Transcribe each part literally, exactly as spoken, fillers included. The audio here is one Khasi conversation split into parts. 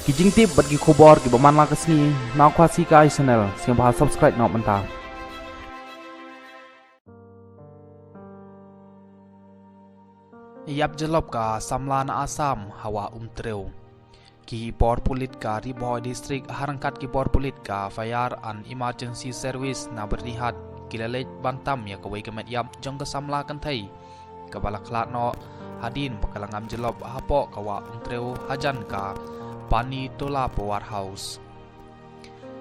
Ki jingtip bad ki khubor kiba man la ka sngi na Khasi Kai Channel, sngewbha subscribe noh mynta. Ïap jyllop ka samla na Assam ha Wah Umtrew. Ki bor pulit ka Ri Bhoi District ha ryngkat ki bor pulit ka Fire and Emergency Service na Byrnihat ki la leit ban tam ïa kawei ka met ïap jong ka samla kynthei kaba la khlad noh hadien ba ka la ngam jyllop hapoh ka Wah Umtrew hajan ka Pani Tola Power House.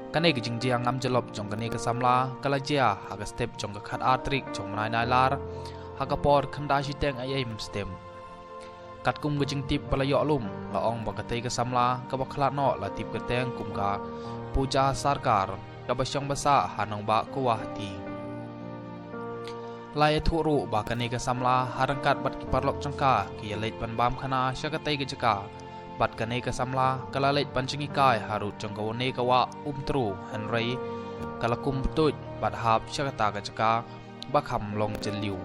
Kane ka jingjia ngam jyllop jong kane ka samla ka la jia ha ka step jong ka khatar tarik jong u bnai Nailar ha ka por khyndai shiteng aïu mynstep. Katkum ka jingtip ba la ïoh lum, la ong ba katei ka samla kaba khlad noh la tip kyrteng kum ka Pooja Sarkar, kaba shong ba sah ha nongbah Guwahati. La ïathuh ruh ba kane ka samla ha ryngkat bad ki paralok jong ka ki ïa leit ban bam khana sha katei ka jaka, bad kane ka samla ka la leit ban jngai kai harud jong kawei ka Wah Umtrew, hynrei ka la kum tuid bad hap sha kata ka jaka ba kham long jylliew.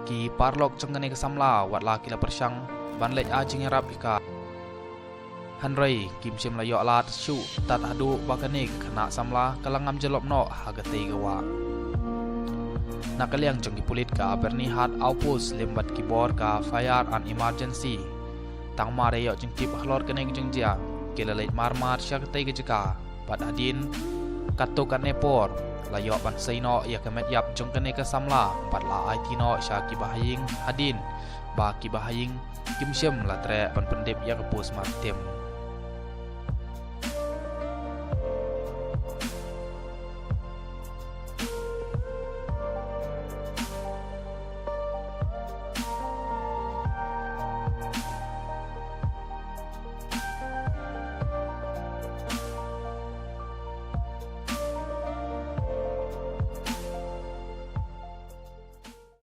Ki paralok jong kane ka samla wat la ki la pyrshang ban leit ai jingïarap ïa ka, hynrei kim shym la ïoh lad shuh tad haduh ba kane ka khynnah samla ka la ngam jyllop noh ha katei ka wah. Na ka liang jong ki pulit ka Byrnihat Outpost lem bad ki bor ka Fire and Emergency, tang mar ïoh jingtip halor kane ka jingjia, ki la leit mar mar sha katei ka jaka, bad hadien katto katne por la ïoh ban sei noh ïa ka met ïap jong kane ka samla bad la aiti noh sha ki bahaïing, hadien ba ki bahaïing kim shym la treh ban pyndep ïa ka postmortem.